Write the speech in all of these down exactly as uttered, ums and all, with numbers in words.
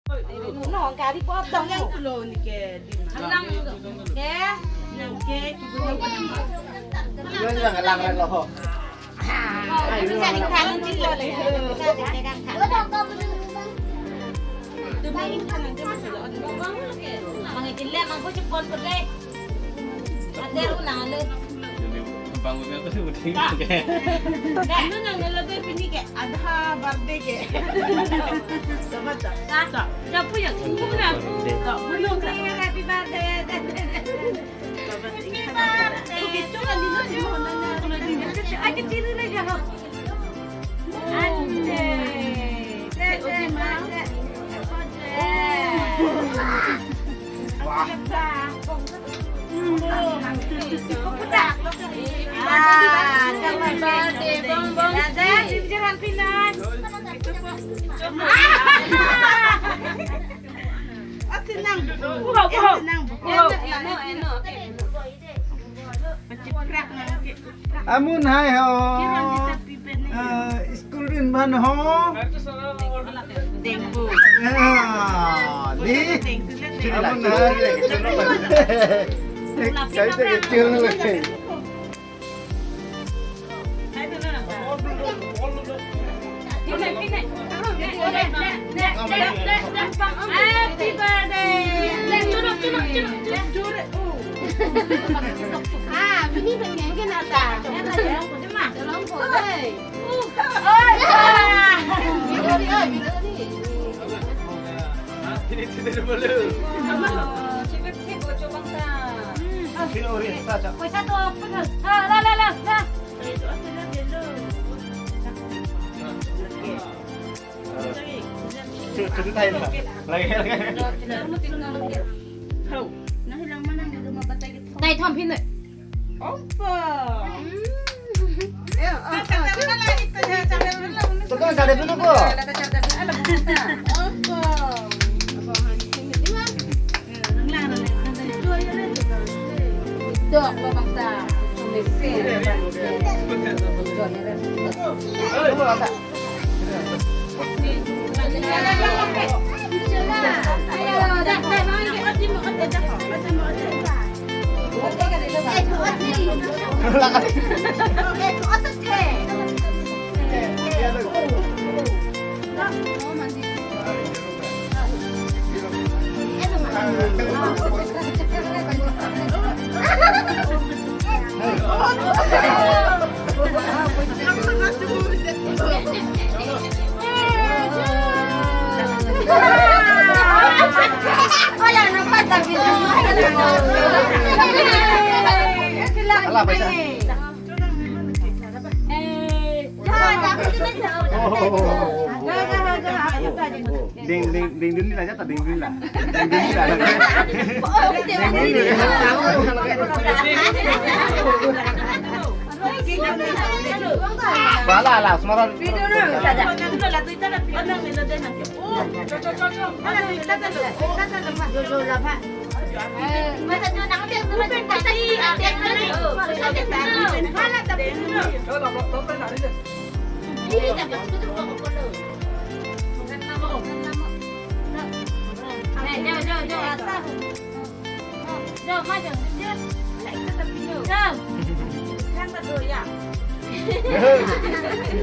No, gari potong yang dulu ni ke. Lang ke, lang ke, kita lang lang lo. Ayo, kita lang ting lo le. Kita lang ting lo. Mangkin le, mangko cepon pede. Ada ulang le. Bangunnya tuh udah. Anu nang lebih pini ke ada birthday ke. Sama tak? Tak. Siapa yang sungguh lah? Tak, belum tak. Happy birthday. Happy birthday. Oke, coba dulu sih mau nanya. Ay, kecil aja. Ande. Dek, dek, dek. Wah. Ah, happy birthday, Bong Bong. Dada, jujur, happy night. Oh, tenang. Wow, wow. Tenang. Wow. Eno, eno, eno. Amun hai ho. Eh, school rin man ho. Dengpu. Ah, di. Amun hai. Kai te kecil lagi. Happy birthday. Ah, bini pengen ke nata. Tolong po deh. Ini tidak boleh. Sino rin sa cha. Paisa to, paisa. Ah, la, la, la, la. Cucu, cucu tayo na. Lagi, lagi. Tayo thom pin. Opa. Tukang sada dulu po. Opa. Dok lo bangsa. Mesin. Ala, paisa. Ding, ding, ding, ding, la, jata ding, ding, la. Ding, ding, la. Ding, ding, la. Bala, la, semaran.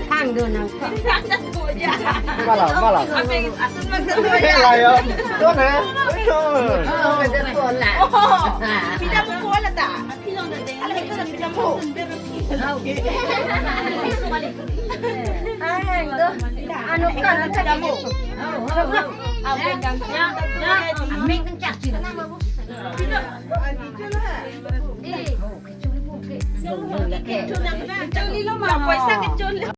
Hang do nang. Malam, malam. Layo. Tuh, eh. Tuh. Oh, pindah pukul lah tak? Anu kan ada kamu. Ambil kan. Ya, ya. Ambil kan cak sih. Eh.